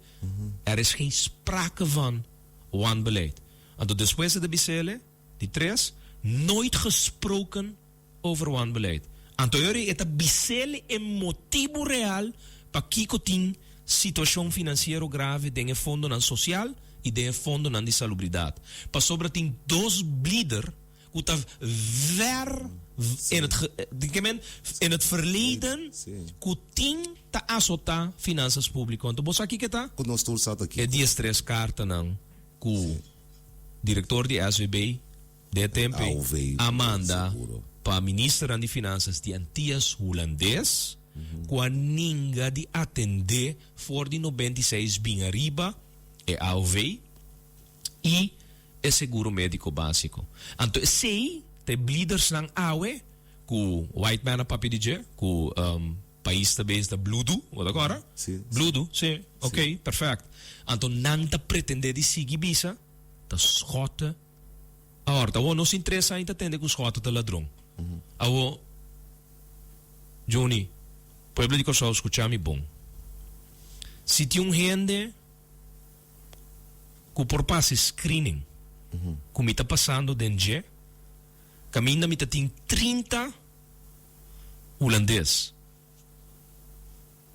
er is geen sprake van wanbeleid. Anto despues e ta bis'ele, di tres, nooit gesproken over wanbeleid. Anto e ora e ta bis'el e motibu real pakiko tin situashon finansiero grave den e fondonan sosial i den e fondonan di salubridat. Pasobra tin dos blider ku ta ver in het in het verleden ku tin ta asotá finansas públiko. Anto bo sa kiko e ta? Ku nos tur sa ta kiko. E diestres kartanan ku direktor di SVB. Den e tempu ei a manda pa ministernan di finansas di Antias Hulandes ku a ninga di atendé for di 96 bin ariba e aov i e seguro médiko básiko. Anto esei ta e blidersnan awe ku White Man a papia di dje, ku pais ta bes ta bludu, bo ta kòrda? Bludu, si, ok, perfèkt. Anto nan ta pretendé di sigui bisa ta Schotte. Ahorta, awor nos tin tres aña ta tende ku Schotte ta ladron. Awor, Juni, pueblo di Kòrsou skucha mi bon. Si tin un hende ku por pasa e screening ku mi ta pasando den dje, kaminda mi ta tin 30 hulandes.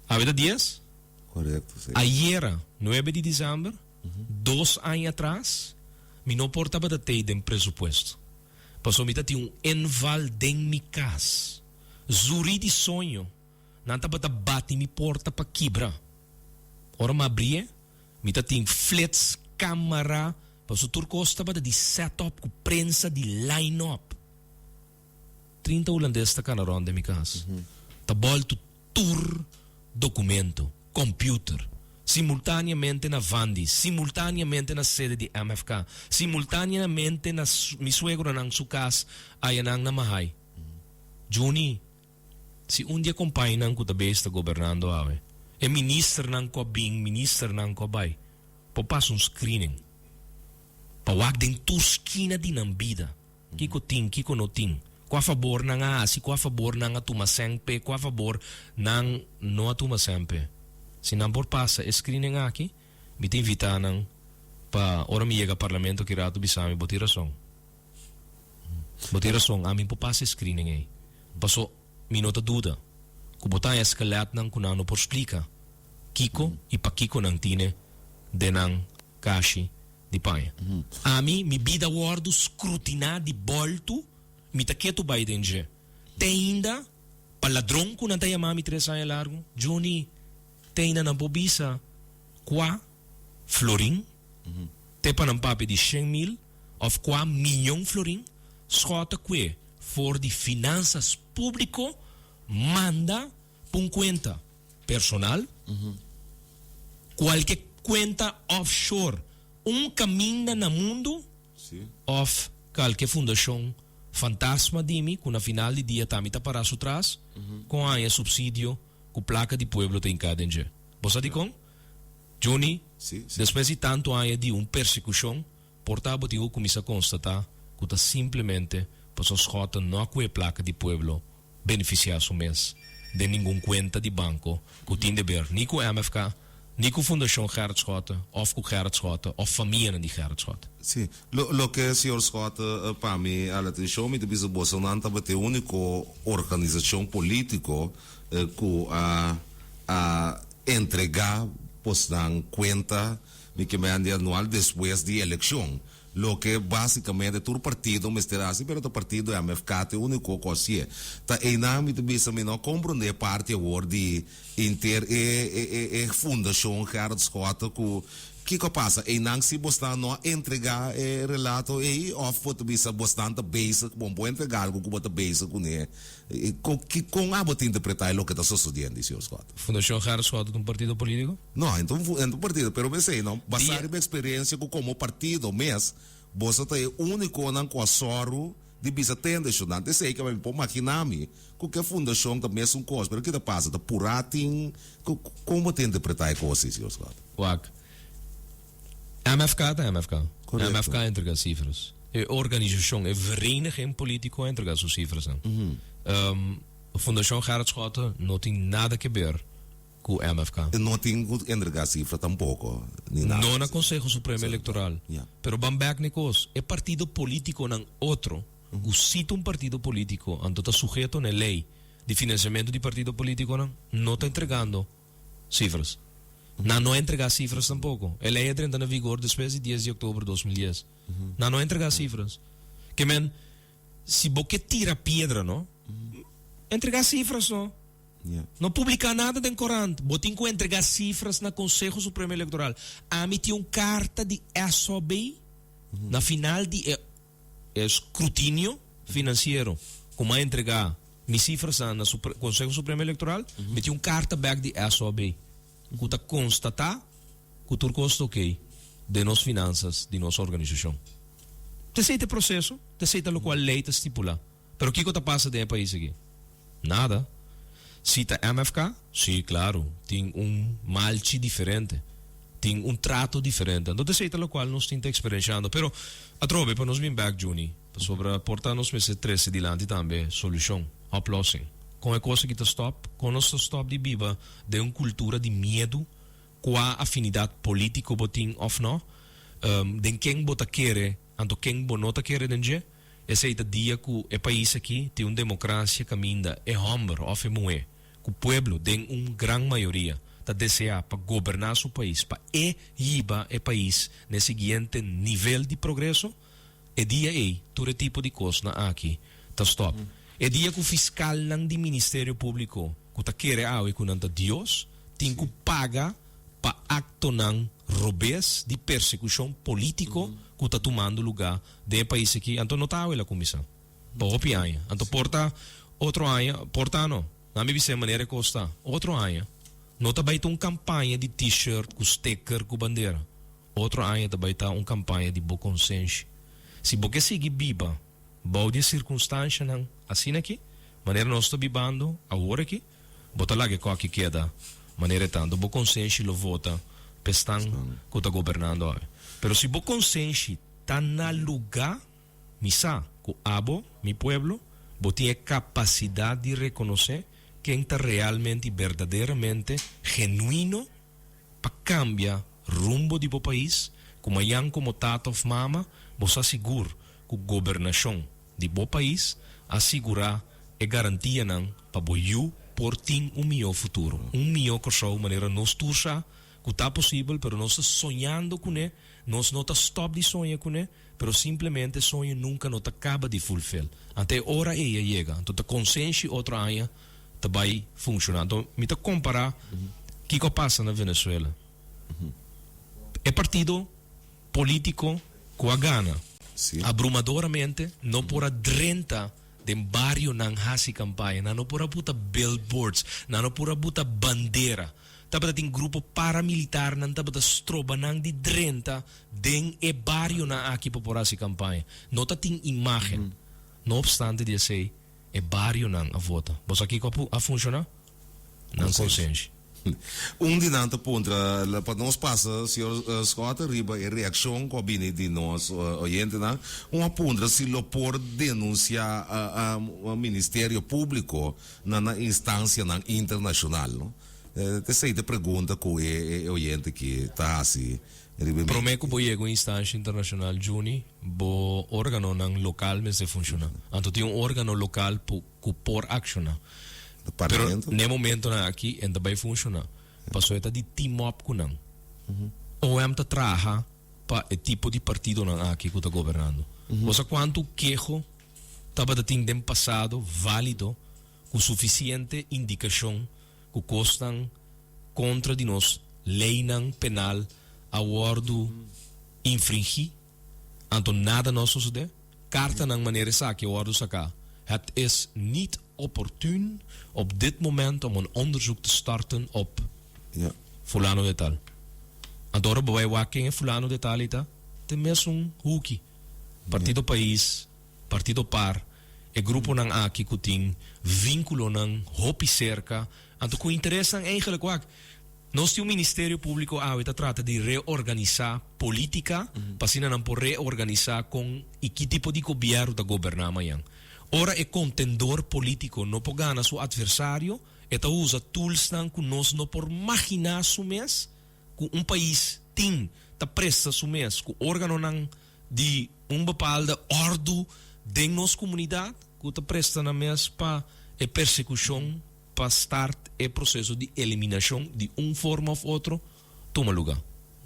Awe ta dies? Korekto, si. Ayera, nuebe di disember, dos aña atras, mi no por tabata tei den presupuesto. Pasobra mi ta tin un inval den mi kas. Zuri di soño, nan tabata bati mi porta pa kibra. Ora mi abrié, mi ta tin flits, kamara, pasobra tur kos tabata di set up ku prensa di line up. 30 hulandes ta kana rond den mi kas. Ta boltu tur documento, computer, simultaneamente na Vandy, simultaneamente na sede di MFK, simultaneamente na mi suegronan su kas ayanan na Mahaai. Juni, si un di e compañenan cu ta bezig ta gobernando awe, e ministernan cu a bin, ministernan cu a bay, por pasa un screening pa wak den tur skina di nan bida. Kiko tin, kiko no tin. Kua fabor nan a hasi, kua fabor nan a tuma sèn p'e, kua fabor nan no a tuma sèn p'e. Si nan por pasa e screening aki, mi ta invitá nan pa ora mi yega Parlamento ki rato bisa mi, bo tin rason. Bo tin rason, ami por pasa e screening ei. Paso mi no ta duda ku bo ta haña skeletnan ku nan no por splika kiko i pakiko nan tine den nan kashi di paña. Ami, mi bida wòrdu skrutiná di bòltu, mi ta ketu bai den dje. Te ainda, pa ladron ku nan ta yama mi tres aña largu, Johnny, te ainda nan por bisa kua florin, te pa nan papia di 100,000 òf kua miyon florin, Schot a kue for di finansas públiko manda pa un kuenta personal, kualke kuenta offshore un kaminda na mundu òf kalke fundashon fantasma di mi ku na final di dia ta mi ta pará su tras kon haña supsidio ku plaka di pueblo ta hinká den dje. Bo sa dikon? Juni, despues di tantu aña di un persekushon, por ta bo tin ku kuminsá konstatá ku ta simplemente pasobra Schotten no a kue plaka di pueblo benefisiá su mes den ningun kuenta di banko ku tin deber ni ku MFK. Ni ku Fundashon Gerrit Schotte òf ku Gerrit Schotte òf famianan di Gerrit Schotte. Sí. Lo loke señor Schotte pa mi hala atenshon, mi ta bisa bosonan tabata e úniko organisashon polítiko ku a a entregá bosnan kuenta mi ke mende anual despues di elekshon. Loke básikamente tur partido mester hasi, pero ta partido MFK ta e úniko ku hasié. Ta einan mi ta bisa mi no a komprondé parti awor di inter e e e fundashon Gerrit Schotte ku kiko a pasa einan si bosnan no a entregá e relato ei òf bo ta bisa bosnan ta bezig bon por entregá algu ku bo ta bezig kuné kon abo ta interpretá e loke ta sosodiendo señor Schotte? Fundashon Gerrit Schotte ta un partido polítiko? No, e ta un partido, pero mesei no, basá riba eksperensia ku komo partido mes, boso ta e únikonan ku a sòru di bisa tende shundan. Ta esei ke mi por maginá mi ku ke fundashon ta mesun kos, pero ki ta pasa? Ta purá tin? Kon bo ta interpretá e kos ei, señor Scott? Wak, MFK ta MFK. MFK a entrega sifras. E organisashon, e vereniging polítiko a entrega su sifrasnan. Fundashon Gerrit Schotte no tin nada ke ber ku MFK. E no tin ku entrega sifra tampoko, ni nada. No na Konseho Supremo Elektoral. Pero ban bek na e kos, e partido politikonan otro ku si ta un partido politiko anto ta suheto na e lei di finansiamentu di partido politikonan no ta entregando sifras. Nan no a entrega sifras tampoko. E lei a drenta na vigor despues di dies di oktober 2010. Nan no a entrega sifras. Ke men, si bo ke tira piedra no, entrega sifras no. No publiká nada den korant. Bo tin ku entregá sifras na Konseho Supremo Elektoral. Ami tin un karta di SOB na final di e skrutinio finansiero ku mi a entregá mi sifrasnan na Konseho Supremo Elektoral. Mi tin un karta bèk di SOB ku ta konstatá ku tur kos ta okey den nos finansas di nos organisashon. Ta esei ta e proseso, ta esei ta lokual lei ta stipulá. Pero kiko ta pasa den e pais aki? Nada. Si ta MFK, si, claro, tin un malchi diferente, tin un trato diferente. Anto esey ta locual nos tin ta experienciando. Pero, atrobe, pa nos bin bek, Juni, pasobra por ta nos mester trece dilanti tambe solucion, oplossing. Con e cos aki ta stop? Con nos ta stop di biba den un cultura di miedu, cua afinidad politico bo tin of no, den ken bo ta kere anto ken bo no ta kere den dje? Esei ta dia ku e pais aki tin un demokrasia kaminda e hòmber òf e muhé ku pueblo den un gran mayoria ta deseá pa goberná su pais pa e hiba e pais na e siguiente nivel di progreso. E dia ei tur e tipo di kosnan aki ta stòp. E dia ku fiskalnan di Ministerio Públiko ku ta kere awe ku nan ta Dios tin ku paga pa aktonan robes di persekushon polítiko ku ta tumando lugá den e pais aki, anto no ta awe el a kuminsá. Pa hopi aña. Anto por ta otro aña, por ta no, nan mi bis'é manera e kos ta, otro aña no ta bai ta un kampaña di T-shirt ku sticker ku bandera. Otro aña ta bai ta un kampaña di bo konsenshi. Si bo ke sigui biba bou di e sirkunstanshanan asina aki, manera nos ta bibando awor aki, bo ta laga e kòki keda manera e ta, anto bo konsenshi lo vota pa esnan ku ta gobernando awe. Pero si bo konsenshi ta na lugá, mi sa ku abo, mi pueblo, bo tin e kapasidat di rekonosé ken ta realmente i berdaderamente genuino pa kambia rumbo di bo pais, ku mañan komo tata òf mama bo sa sigur ku gobernashon di bo pais a sigurá e garantianan pa bo yu por tin un mihó futuro, un mihó Kòrsou manera nos tur sa ku ta posibel pero nos ta soñando kuné, nos no ta stòp di soña kuné, pero simplemente soño nunka no ta kaba di fulfil. Ante e ora ei a yega, anto ta konsenshi otro aña ta bai funshoná. Anto mi ta kompará kiko a pasa na Venezuela. E partido polítiko ku a gana abrumadoramente no por a drenta den barionan hasi kampaña, nan no por a buta billboards, nan no por a buta bandera. Tabata tin grupo paramilitarnan tabata stroba nan di drenta den e barionan aki pa por hasi kampaña. No ta tin imágen. No opstante di esei, e barionan a vota. Bo sa kiko a funshoná? Nan konsenshi. Un di nan ta puntra, pa nos pasa, señor Schotten, riba e reakshon ku a bini di nos oyentenan. Un a puntra si lo por denunsiá Ministerio Públiko na nan instansianan internashonal, no? Esei ta e pregunta ku e e oyente aki ta hasi riba e Promé ku bo yega un instansha internashonal, Juni, bo órganonan lokal mester funshoná. Anto tin un órgano lokal ku por akshoná. Pero n'e momentonan aki e no ta bai funshoná, pasobra e ta di team up ku nan. OM ta traha pa e tipo di partidonan aki ku ta gobernando. Bo sa kuantu keho tabata tin den pasado válido ku sufisiente indikashon ku kosnan kontra di nos leinan penal a wòrdu infringí, anto nada no a sosodé? Kartanan manera esaki a wòrdu saká, Het is niet opportuun op dit moment om een onderzoek te starten op fulano de tal. Anto ora bo bai wak ken e fulano de tal ei ta, ta e mesun huki. Partido Pais, Partido Par, e gruponan aki ku tin vínkulonan hopi serka, anto ku interesnan eigenlijk wak. Nos tin un Ministerio Públiko awe ta trata di reorganisá polítika pa asina nan por reorganisá kon i ki tipo di gobièrnu ta goberná mañan. Ora e kontendor polítiko no por gana su atversario, e ta usa toolsnan ku nos no por maginá su mes ku un pais tin ta presta su mes ku órganonan di un bepaalde òrdu den nos komunidat ku ta presta nan mes pa e persekushon pa start e proseso di eliminashon di un forma òf otro tuma lugá.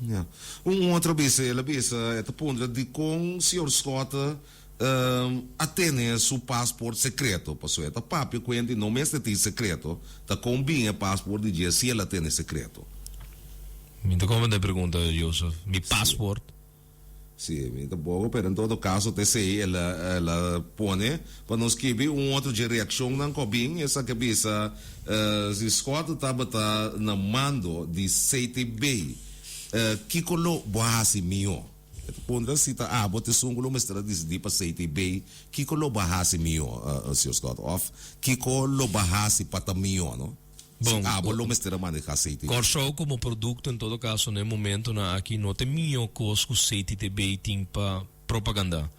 Ya. Un otro bisa, el a bisa, e ta puntra dikon señor Schotte a tene su pasport sekreto, pasobra e ta papia ku hende no mester tin sekreto, ta kon bin e pasport di dje si el a tene sekreto? Mi ta komprende e pregunta, Joseph. Mi pasport? Sí, mi ta bobo, pero en todo caso ta esey el a el a pone pa nos skibi. Un otro dje reaccionnan cu a bin, esaki a bisa, si Schotte tabata na mando di CTB, kico lo bo a haci mihó? E ta puntra si ta abo ta esun cu lo mester a dicidi pa CTB, kico lo bo a haci mihó, señor Schotte? Of kico lo bo a haci pa ta mihó, no? Bon, Si abo lo mester a maneha CTB. Kòrsou komo produkto en todo kaso na e momentonan aki no ta e mihó kos ku CTTB tin pa propagandá.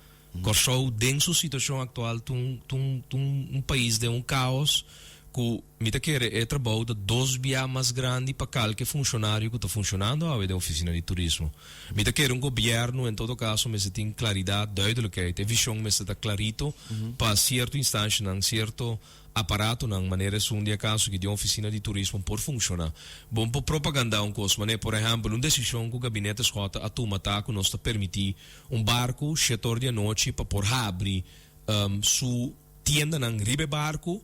Kòrsou den su situashon aktual ta un ta un ta un pais den un kaos ku mi ta kere e trabou ta dos bia mas grandi pa kalke funshonario ku ta funshonando awe den ofisina di turismo. Mi ta kere un gobièrnu en todo kaso mester tin klaridat, duidelijkheid, e vishon mester ta klarito pa sierto instanshanan, sierto Aparatonan manera esun di acaso ki di un oficina di turismo por funciona. Bon por propaganda un cos manera, por ehempel, un decision cu Gabinete Schotte a tuma ta cu nos ta permiti un barco shete or di anochi pa por habri su tiendanan riba e barco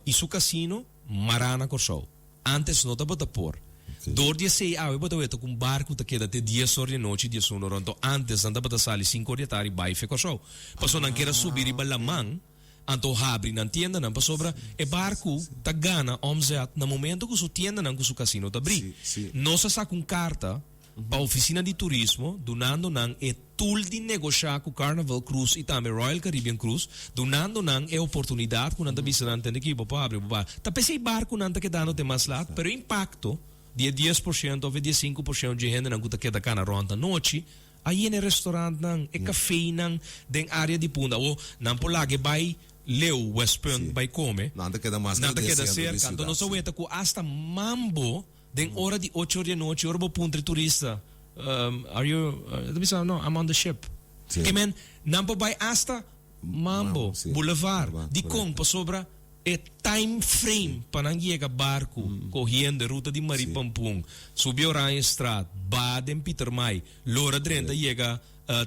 y su casino mara na Corsou. Antes no tabata por. Door di esey awe bo ta weta cu un barco ta keda te dies or di anochi, diesuno or. Anto antes nan tabata sali cinco or di atardi bay fe Corsou. Pasobra nan kier a subi riba laman. Anto habri nan tiendanan pasobra e barku ta gana omzet na momento ku su tiendanan ku su kasino ta bri. Nos a saka un karta pa ofisina di turismo dunando nan e tool di negoshá ku Carnival Cruise i tambe Royal Caribbean Cruise dunando nan e oportunidat ku nan ta bisa nan tende ki bo por habri bo bar. Ta p'esei barkunan ta kedando te mas lat pero e impakto di e 10% òf e 15% dje hendenan ku ta keda kana rònt anochi A yena e restaurantnan, e cafénan den área di Punda. Awor, nan por laga e bai leu, Westpunt, bai come. Nan ta keda mas Nan ta den keda centro di cerca. Anto ciudad, nos a sí. weta cu hasta mambo den ora di ocho or di anochi, ora bo puntra e turista, Are you, e ta bisa, No, I'm on the ship. Sí. Ke men, nan por bai hasta Mambo, Mambo, sí. Boulevard. Boulevard, Dicon? correcto. Pasobra E time frame pa nan yega barku kohiendo e ruta di Marie Pampoen, subi Oranjestraat, baha den Pietermaai, lora drenta yega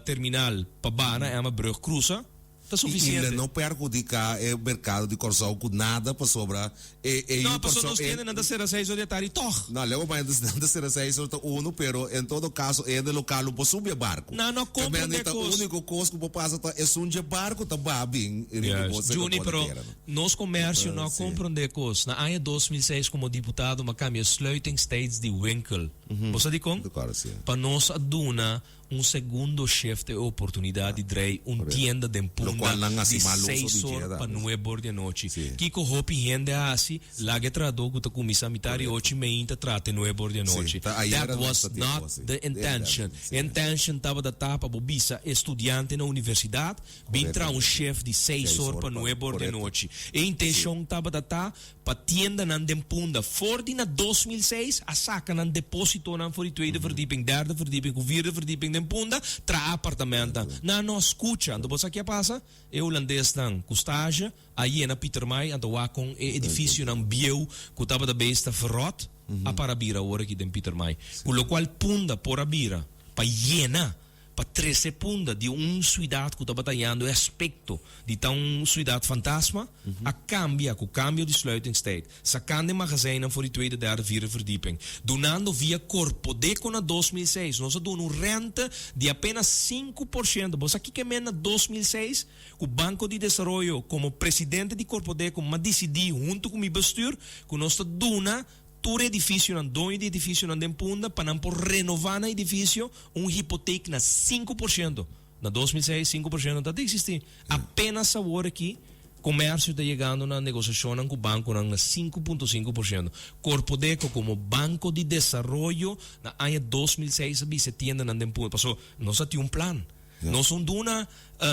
terminal pa baha na Emmabrug krusa, ta I sufisiente. le no perhudiká e merkado di Kòrsou ku nada pasobra e e No, yu pasobra Kòrsou nos e tienda nan ta sera seis or di atardi tòg. No, lego pa nan ta sera seis or ta unu, pero en todo kaso e hende lokal lo por subi e barku. Nan no Te komprende mende ta kos. úniko kos ku por pasa ta esun dje barku ta baha bin riba Yes, bo seka Juni, por pero tera, no. nos komersio no a Sí. komprende kos. Na aña 2006 komo diputado m'a kambia sluitingstijds di winkel. Bo sa dikon? Mi ta kòrda, sí. Pa nos a duna. Un segundo shift e oportunidad di drei un tienda den Locual Punda nan hasi di mal uso seis di or dje pa tambe. nuebe or di anochi. Sí. Kico hopi hende a hasi? Laga e trahador cu ta cuminsa mitar di ocho y meinta traha te nuebe or di Sí, anochi. ta That ayera nos was ta tin not cos así. the intention. Sí. E intention tabata ta pa bo bisa e studiante na universidad bin traha un Correctamente. shift di seis Seis or or pa pa, nuebe or di correcto. anochi. E Sí. intencion tabata ta pa tiendanan den Punda for di na 2006 a saca nan depositonan for di tweede verdieping, derde verdieping cu vierde verdieping den Punda traha apartamentan. Nan no a scucha. Anto bo sa ki a pasa? E Hulandesnan cu stage a yena Pietermaai anto wak con e edificionan bieu cu tabata bezig ta verrot a para bira awor aki den Pietermaai. Cu locual Punda por a bira pa yena pa trece Punda di un ciudad cu tabata hayando e aspecto di ta un ciudad fantasma, a cambia cu cambio di sluitingstijd, sacando e magazijnnan for di tweede, derde, vierde verdieping, dunando via Corpodeco na 2006, nos a duna un rente di apenas 5%. Bo sa kico e men na 2006? Cu Banco di Desaroyo, como presidente di Corpodeco, m'a dicidi hunto cu mi bestuur cu nos ta duna Tur edificionan, doño di edificionan den Punda pa nan por renova nan edificio un hipoteek na 5%. Na 2006 5% no ta ta existi. Apenas awor aki comercio ta yegando na negociacionnan cu banconan na 5.5%. Corpodeco como banco di desaroyo na aña 2006 a bisa e tiendanan den Punda paso nos a tin un plan. Nos un duna,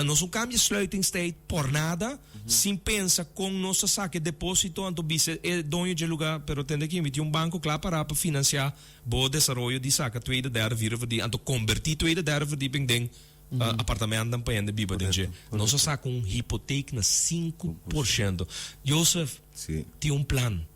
nos un cambia sluitingstijd por nada, sin pensa con nos ta saca e deposito, anto bisa e doño dje lugar, pero tende aki mi tin un banco cla para pa financia bo desaroyo di saca tweede, derde, vierde verdieping, anto conberti tweede, derde verdieping den apartamentonan pa hende biba den dje. Nos a saca un hipoteek na 5%. Joseph, tin un plan,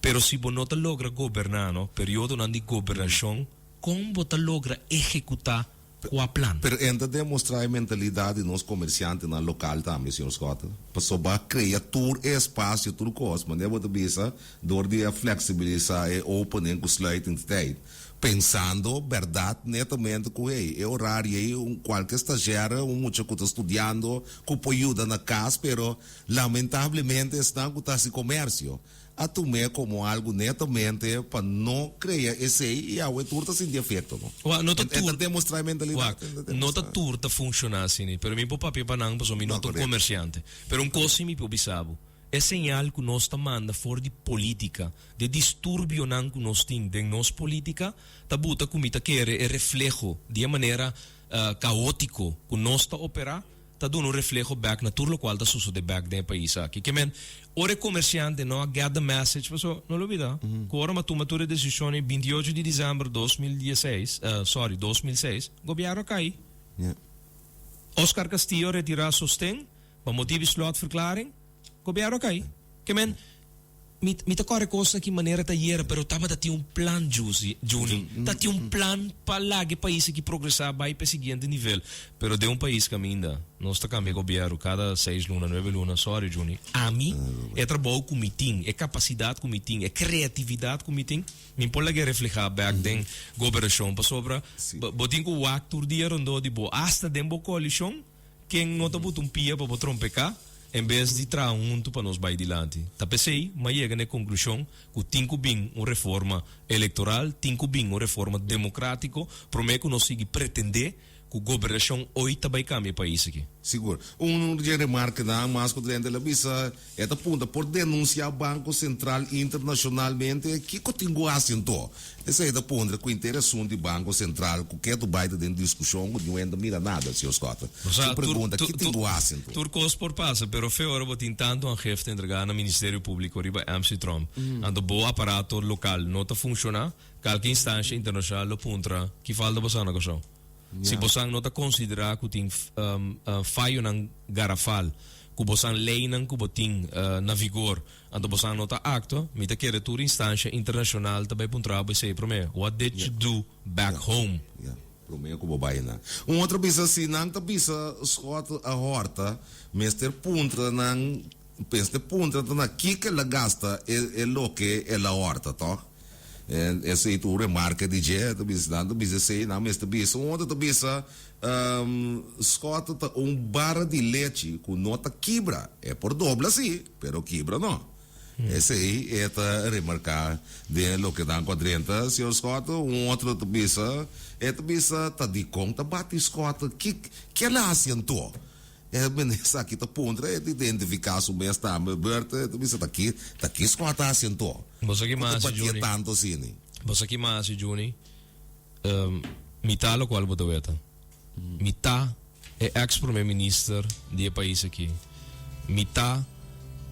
pero si bo no ta logra goberna, no, periodonan di gobernacion, con bo ta logra ehecuta Kua plan? Pero en ta demostra e mentalidad di nos comerciantenan local tambe, señor Schotte. Pasobra a crea tur e espacio, tur cos, manera bo ta bisa, door di a flexibilisa e opening cu sluitingstijd, pensando berdad netamente cu hey, e horario ey un cualke stagiaire, un mucha cu ta studiando, cu por yuda na cas, pero lamentablemente esnan cu ta haci comercio, A tum'é komo algu netamente pa no krea esei i awe tur ta sinti efekto, no? Wak, no ta E ta tur, demostrá e mentalidat. wak, E ta no ta demostrá. tur ta funshoná asina, pero mi por papia pa nan pasobra mi no No, ta un korekto. komersiante. Pero un kos si mi por bisa bo, e señal ku nos ta manda for di polítika, di e disturbionan ku nos tin den nos polítika, ta buta ku mi ta kere e refleho di e manera kaótiko ku nos ta operá, ta duna un refleho bek na tur lokual ta sosode bek den e pais aki. Ke men, ora e komersiante no a get the message, paso no lo bida ku ora m'a tuma tur e desishon e 28 di desèmber 2016, sorry, 2006, gobièrnu a kai. Oscar Castillo a retirá sosten pa motibu di slotverklaring, gobièrnu a kai. Ke men, Mi mi ta kòrda kos na ki manera ta yera pero tabata tin un plan Jusi, Juni. Ta tin un plan pa laga e pais aki progresá bai pa e siguiente nivel. Pero den un pais kaminda nos ta kambia gobièrnu kada seis luna, nuebe luna, sorry Juni, ami e trabou ku mi tin, e kapasidat ku mi tin, e kreatividat ku mi tin, mi por laga e reflehá bèk den gobernashon pasobra bo tin ku wak tur dia rondó di bo, asta den bo koalishon. Ken no ta buta un pia pa bo trompeká en bes di traha huntu pa nos bai dilanti? Ta p'esei m'a yega na e konklushon ku tin ku bin un reforma elektoral, tin ku bin un reforma demokratiko promé ku nos sigui pretendé ku gobernashon oy ta bai kambia e pais aki. Sigur. Un dje remarkenan mas ku Drenthe el a bisa, E ta punta, por denuncia Banco Central internacionalmente? Kico tin cu haci anto? Esey ta puntra cu inter asunto di Banco Central cu ketu bay ta den discusion cu niun hende mira nada, señor Schotte. Su pregunta, ki tin cu haci anto? Tur cos por pasa, pero fe ora bo tin tanto aangifte entrega na Ministerio Publico riba MC Tromp, anto bo aparato local no ta funciona, calke instancia internacional lo puntra, ki falta bo sa na Corsou? Si bosan no ta konsiderá ku tin fayonan garafal ku bosan leinan ku bo tin na vigor, anto bosan no ta aktua, mi ta kere tur instansha internashonal ta bai puntra bo esei promé, What did you do back home? Ya, promé ku bo bai na. Un otro bisa si nan ta bisa Schot a hòrta, mester puntra nan, mester puntra ta na kiko el a gasta e loke el a hòrta, tòg? Esei ta un remarke di dje, ta bisa, nan ta bisa esei, nan mester bisa. Un otro ta bisa, Scott ta un bara di lechi ku no ta kibra. E por dobla si, pero kibra no. Esei e ta remarká den loke nan ku a drenta, señor Schotte. Un otro ta bisa, e ta bisa, ta dikon ta bati Schotte? Ki ki el a hasi anto? E minister aki ta puntra, e ta identifiká su mes tambe. Bert, e ta bisa, ta ki ta ki Schotte a hasi anto? Bo sa ki Ku ta mas hasi, batié Juni? tantu asina? Bo sa ki mas hasi, Juni? Mi ta lokual bo ta weta. Mi ta e ex prome minister di e pais aki. Mi ta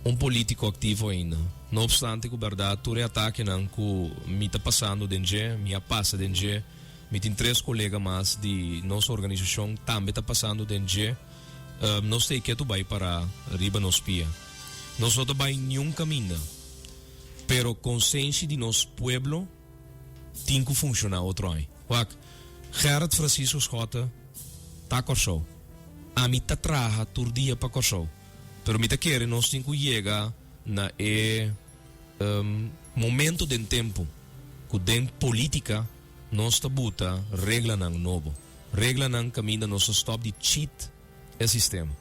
un politico activo ainda. No obstante cu berdad tur e atakenan cu mi ta pasando den dje, mi a pasa den dje, mi tin tres colega mas di nos organisacion tambe ta pasando den dje, nos ta e ketu bay para riba nos pia. Nos no ta bay niun caminda, pero consenshi di nos pueblo tin cu funciona otro aña. Wak, Gerrit Francisco Schotte ta Kòrsou. Ami ta traha tur dia pa Kòrsou. Pero mi ta kere nos tin ku yega na e momento den tempu ku den politica nos ta buta reglanan nobo. Reglanan kaminda nos ta stòp di cheat e sistema.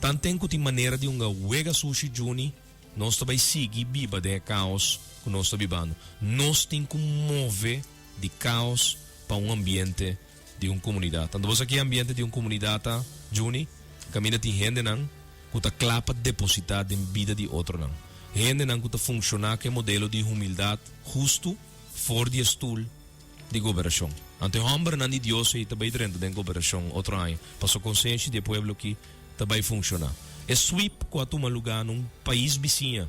Tanten ku tin manera di hunga wega sushi Juni, nos ta bai sigui biba den e kaos ku nos ta bibando. Nos tin ku move. Di kaos pa un ambiente di un komunidat. Tantu bo sa ki ambiente di un komunidat ta, Juni? Kaminda tin hendenan ku ta kla pa depositá den bida di otronan. Hendenan ku ta funshoná ku e modelo di humildat hustu for di e stul di goberashon. Anto e hòmbernan di Dios ei ta bai drenta den goberashon otro aña, pasobra konsenshi di e pueblo aki ta bai funshoná. E sweep ku a tuma lugá na un pais bisiña.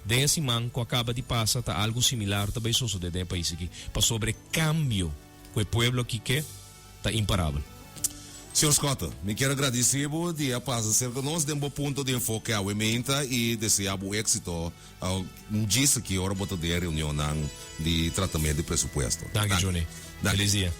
Den e siman ku a kaba di pasa ta algu similar ta bai sosodé den e pais aki, pasobra e kambio ku e pueblo aki ke ta imparabel. Señor Schotte, mi kier a gradisí bo di a pasa serka nos den bo punto di enfoke awe meinta i deseá bo éksito djis aki ora bo ta den e reunionnan di tratament di presupuesto. Danki Johnny. Danki. Felis dia.